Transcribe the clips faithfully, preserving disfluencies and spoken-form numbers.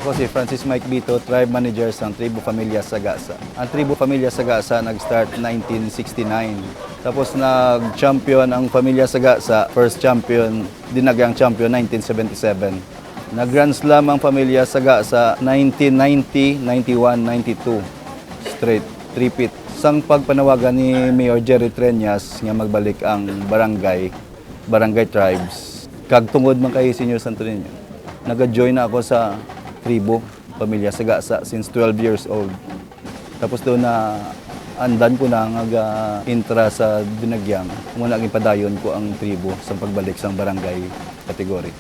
Ako si Francis Mike Bito, tribe manager sang Tribo Familia Sagasa. Ang Tribo Familia Sagasa nag-start nineteen sixty-nine. Tapos nag-champion ang Familia Sagasa, first champion, Dinagyang champion nineteen seventy-seven. Nag-Grand Slam ang Familia Sagasa nineteen ninety, ninety-one, ninety-two. Straight, three-peat. Sang pagpanawagan ni Mayor Jerry Treñas nga magbalik ang barangay, barangay tribes. Kag tungod man kay Senior Santo Niño, nag-join na ako sa tribo, Familia Sagasa, since twelve years old. Tapos doon na andan ko na nga ga-intra sa Dinagyang, muna ginpadayon ko ang tribo sa pagbalik sang barangay category.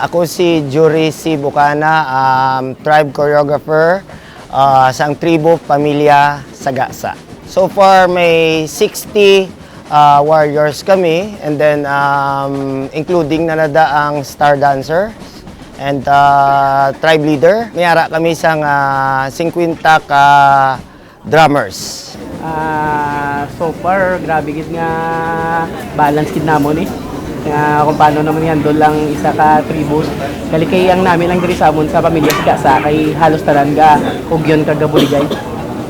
Ako si Jury C. Bucana, um, tribe choreographer uh, sang tribo Pamilya Sagasa. So far, may sixty uh, warriors kami, and then um, including na nada ang star dancer and uh, tribe leader. May ara kami sang uh, fifty ka drummers. Ah, so far, grabe gid nga balance gid namon eh. Nga kung paano namon i-handle ang isa ka tribo. Kali kay ang nami lang diri sa amon sa pamilya sa kay halos tanan ga ugyon kag gabuligay.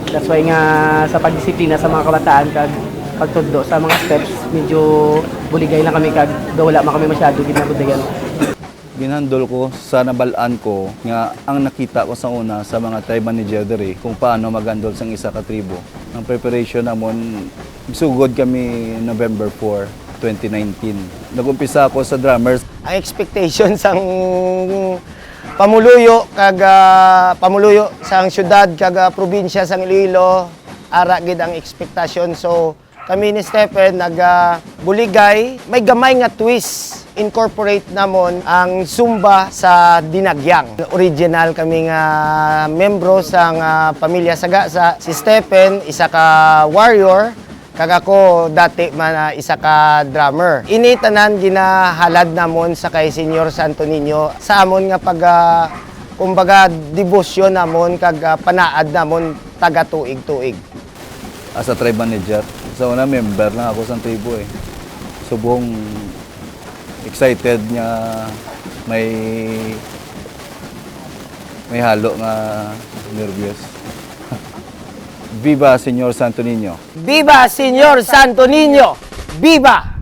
That's why nga sa pagdisiplina sa mga kabataan kag pagtudlo sa mga steps, medyo buligay lang kami kag daw wala man kami masyado gid nabudayan. Ginhandle ko sa nabal-an ko nga ang nakita ko sa una sa mga tribe manager diri kung paano mag-handle sang isa ka tribo. Ang preparation namon, sugod kami November four, twenty nineteen. Nag-umpisa ako sa drummers. Ang expectation sang pamuluyo kag ah, pamuluyo sang syudad kag ah, probinsya sang Iloilo, ara gid ang expectation. So kami ni Stephen nag ah, buligay, may gamay nga twist. Incorporate namon ang Zumba sa Dinagyang. Original kami nga membro sang ah, pamilya Sagasa. Si Stephen, isa ka warrior, kag ako dati man ah, isa ka drummer. Ini tanan ginahalad namon sa kay Señor Santo Niño sa amon nga pag ah, kumbaga debosyon namon kag ah, panaad namon taga tuig-tuig. As a tribe manager, sa una member lang ako sa tribo eh. Subong excited nga may may halo nga nervyos. Viva Señor Santo Niño! Viva Señor Santo Niño! Viva!